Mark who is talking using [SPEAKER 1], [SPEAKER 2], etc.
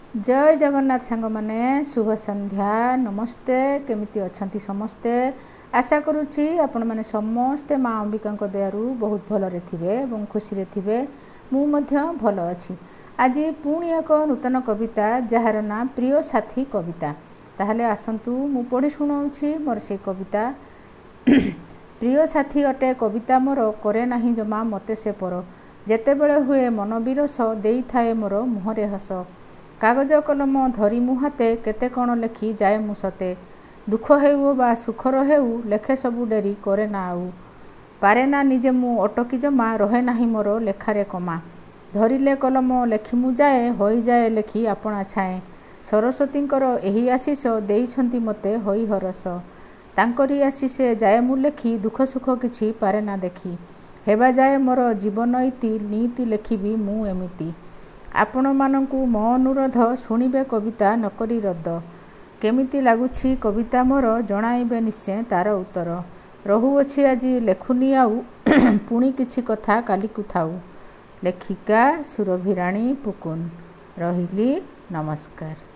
[SPEAKER 1] ଜୟ ଜଗନ୍ନାଥ ସାଙ୍ଗମାନେ, ଶୁଭ ସନ୍ଧ୍ୟା, ନମସ୍ତେ। କେମିତି ଅଛନ୍ତି ସମସ୍ତେ? ଆଶା କରୁଛି ଆପଣମାନେ ସମସ୍ତେ ମା ଅମ୍ବିକାଙ୍କ ଦୟାରୁ ବହୁତ ଭଲରେ ଥିବେ ଏବଂ ଖୁସିରେ ଥିବେ। ମୁଁ ମଧ୍ୟ ଭଲ ଅଛି। ଆଜି ପୁଣି ଏକ ନୂତନ କବିତା, ଯାହାର ନାଁ ପ୍ରିୟ ସାଥୀ କବିତା। ତାହେଲେ ଆସନ୍ତୁ, ମୁଁ ପଢ଼ି ଶୁଣାଉଛି ମୋର ସେଇ କବିତା। ପ୍ରିୟ ସାଥୀ ଅଟେ କବିତା ମୋର, କରେ ନାହିଁ ଜମା ମୋତେ ସେ ପର। ଯେତେବେଳେ ହୁଏ ମନ ବିରସ, ଦେଇଥାଏ ମୋର ମୁହଁରେ ହସ। କାଗଜ କଲମ ଧରି ମୁଁ ହାତେ, କେତେ କ'ଣ ଲେଖି ଯାଏ ମୁଁ ସତେ। ଦୁଃଖ ହେଉ ବା ସୁଖର ହେଉ, ଲେଖେ ସବୁ ଡେରି କରେ ନା ଆଉ। ପାରେ ନା ନିଜେ ମୁଁ ଅଟକି ଜମା, ରହେ ନାହିଁ ମୋର ଲେଖାରେ କମା। ଧରିଲେ କଲମ ଲେଖି ମୁଁ ଯାଏ, ହୋଇଯାଏ ଲେଖି ଆପଣା ଛାଏଁ। ସରସ୍ୱତୀଙ୍କର ଏହି ଆଶିଷ, ଦେଇଛନ୍ତି ମୋତେ ହୋଇ ହରସ। ତାଙ୍କରି ଆଶିଷେ ଯାଏ ମୁଁ ଲେଖି, ଦୁଃଖ ସୁଖ କିଛି ପାରେ ନା ଦେଖି। ହେବା ଯାଏ ମୋର ଜୀବନ ଇତି, ନିତି ଲେଖିବି ମୁଁ ଏମିତି। ଆପଣମାନଙ୍କୁ ମୋ ଅନୁରୋଧ, ଶୁଣିବେ କବିତା ନକରି ରଦ୍ଦ। କେମିତି ଲାଗୁଛି କବିତା ମୋର, ଜଣାଇବେ ନିଶ୍ଚୟ ତାର ଉତ୍ତର। ରହୁଅଛି, ଆଜି ଲେଖୁନି ଆଉ, ପୁଣି କିଛି କଥା କାଲିକୁ ଥାଉ। ଲେଖିକା ସୁରଭିରାଣୀ ପୁକୁନ। ରହିଲି, ନମସ୍କାର।